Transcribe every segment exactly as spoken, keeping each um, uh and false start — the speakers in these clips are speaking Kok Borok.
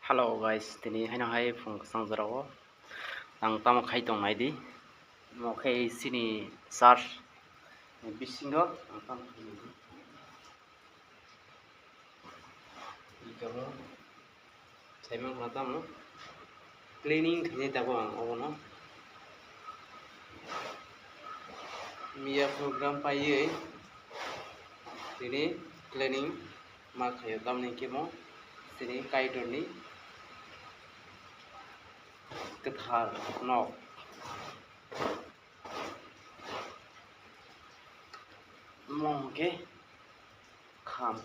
Hello guys, tini haino hai phung kwchang jorao ang tamo khai tong nai di. Mo khe chini church bisingo ang tamo khai nai di. Iko saimang kha tamo cleaning khainai tabuk ang obono. Miya program paiwi tini cleaning ma khaio, tamni hwnkhe mo tini Kaitorni kwthar nok. Mo hwnkhe kham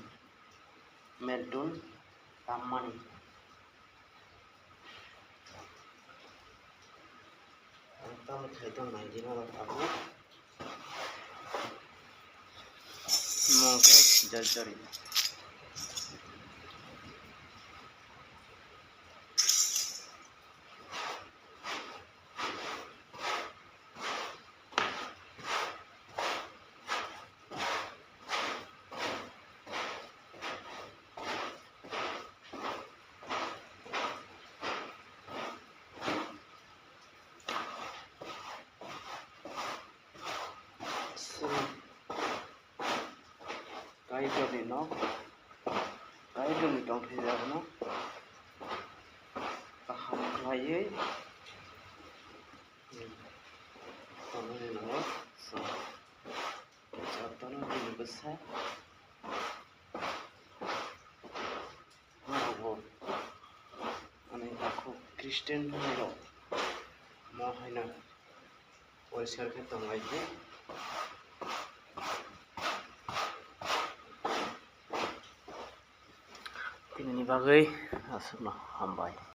meldun tammani. Ang tamo khai tong nai di norok abo. Mo hwnkhe jor jori. Kaitorni nok, Kaitorni tongthai jaga no kaham khlaiwi tonwi rwnai. So, jotono bini bwsa. Norokbo ani takhuk Christian rok mo haino poriskar khe tong lai khe. Tinini bagwi aswkno hambai.